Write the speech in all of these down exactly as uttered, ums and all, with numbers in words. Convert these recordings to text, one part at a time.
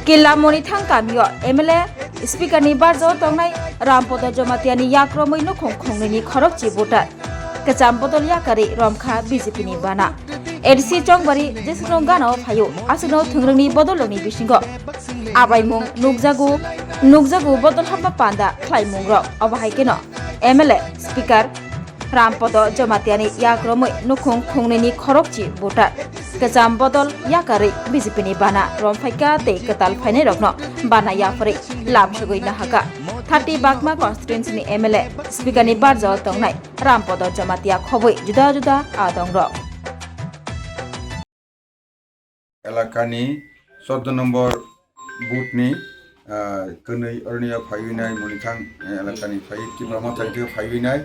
Kila Monithang kamio M L A Speaker ni barjao tongnai Rampodo Jomatiani yakromwi nukhung khungnwini khorokchi voter. Kwcham bodol yakarwi romkha B J P ni bana. A D C Chongbari jesukno ganao phaio, aswkno thwngrwngni bodolrokni bisingo abaimung nukjago, nukjago bodol hapma panda khlaimungrok. Obo hai kheno M L A Speaker Rampodo Jomatiani yakromwi nukhung khungnwini khorokchi voter. Kwcham bodol yakarwi B J P ni bana romphaikha tei kwtal phainairokno bana yapharwi lamsogwi nahakha. Thirty Bagma constituency ni M L A Speaker ni barjao tongnai Rampodo Jamatia khobwi juda juda adongrok. Elakani chordo nombor booth ni, ah, kwnwi orniya phaiwi nai Monithang, eh, elakani phai Tipra Motha ni phaiwi nai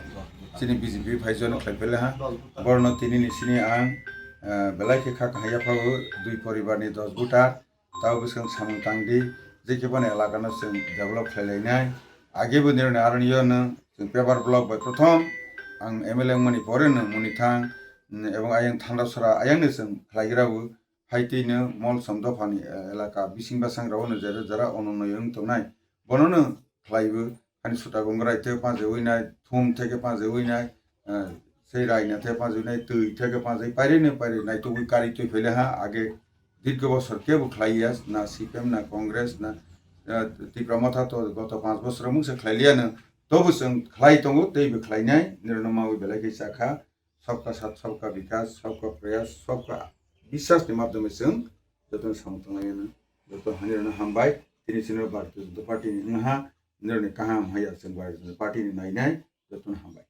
chini B J P phai jono khlai pele ha. Borno tini ni sini ang, ah, belai khe kha kahaya phao dui poribar ni dos voter. Tao bwswng samung tangdi, je khe bono elakano chwng develop khlai lainai. Age bo nironi aroni yo nwng chwng paper block bai prothom ang M L A wngmani pore nwng Monithang, mm, ebong ayang Thandrasora ayang ni chwng khlaigra o. Hai twi no Molsom dophani, eh, elaka bising bwsang rao no jera jera ono no wng tongnai. Bono no khlai bo, ani suta gongrai the panjwi nai, thum theke panjwi nai, eh, sei raina the panjwi nai, twi theke panjwi pairi no pairi nai tubui kari twi phele ha age. Dirgho bosor kebo khlaiya, na C P M, na Congress, na, eh, Tipra Motha to goto panch bosor mungsa khlailiya no. Tobo chwng khlai tongo, teibo khlainai, nirwno mawi belai khe chakha, sabka saath, sabka vikas, sabka prayas, sabka biswas ni madhyame chwng jotono samung tanglai ano. Joto hani rwno hambai, tini chini Bharatiya Janata Party ni wngha, nirwni kaham haiya chwng Bharatiya Janata Party ni nainai, jotono hambai.